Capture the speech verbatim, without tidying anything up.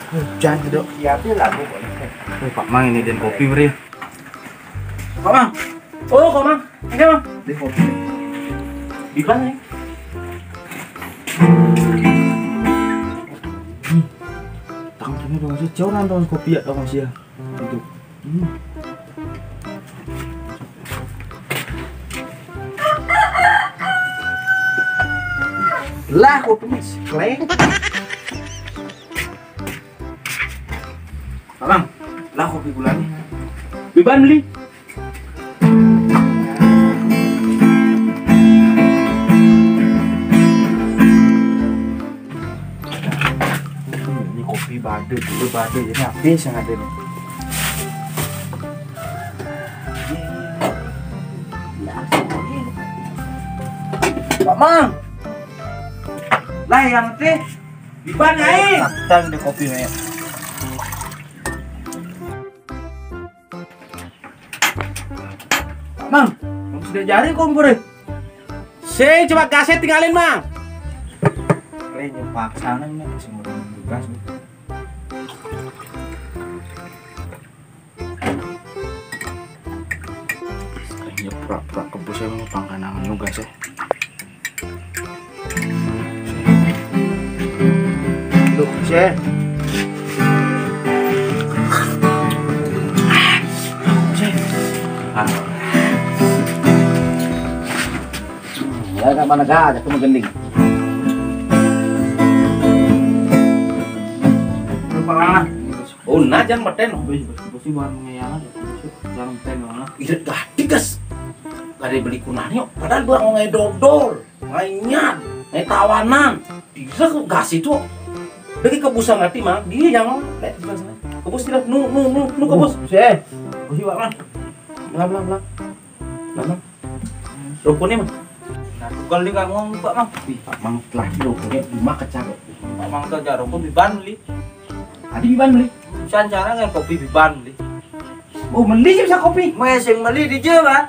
Hujan, Dok. Iya, tapi lagu kok. Eh, Pak Mang, ini dan kopi, Bre. Pak Mang. Oh, Pak Mang. Ini, Mang. Beli kopi. Di mana, ya? Hmm. Tangan sini dong, sih. Jauh nonton kopi ya, dong, sih, ya. Itu. Hmm. Lah, kopi, Mas. Kleng. Abang, lah kopi gulanya. Biban beli. Ini kopi badut, kopi badut ini habis yang ada nih. Pak Mang. Lah yang teh. Biban aing. Tang deh kopi, Mek. Mang, Mang sudah jari kompor, eh? Sing, coba gasnya tinggalin, Mang. Kayaknya paksa nih, Mek. Semua orang tugas, Mek. Kayaknya pura-pura kebus ya, Mang, pangkanangan juga sih. Duh, sih. Ah. Ya, tak mana gak, aku menggending. Lupa. Oh, nah, jangan meten. Bos, bos, bos, bukan mengeyangan, bos, jangan meten, Bang. Iya, gak digas. Gak ada beli kunanya, padahal gua mau ngedodol, mainnya, naik tawanan. Dia kok gas itu. Lagi kebusan hati, Mang. Dia yang, eh, kebus tidak. Nu, nu, nu, nu, kebus. Bos, eh. Bos, Bang. Pelan, pelan, pelan. Pelan, pelan. Rukunnya, Mang. Nah, tukar dia nggak ngomong, Pak Mang. Ih, Pak Mang telah rukunnya lima kecak. Pak Mang tuh aja rukun biban beli. Tadi biban beli. Bisa cara nggak kopi biban beli. Oh, beli sih bisa kopi. Mau yang beli di Jawa.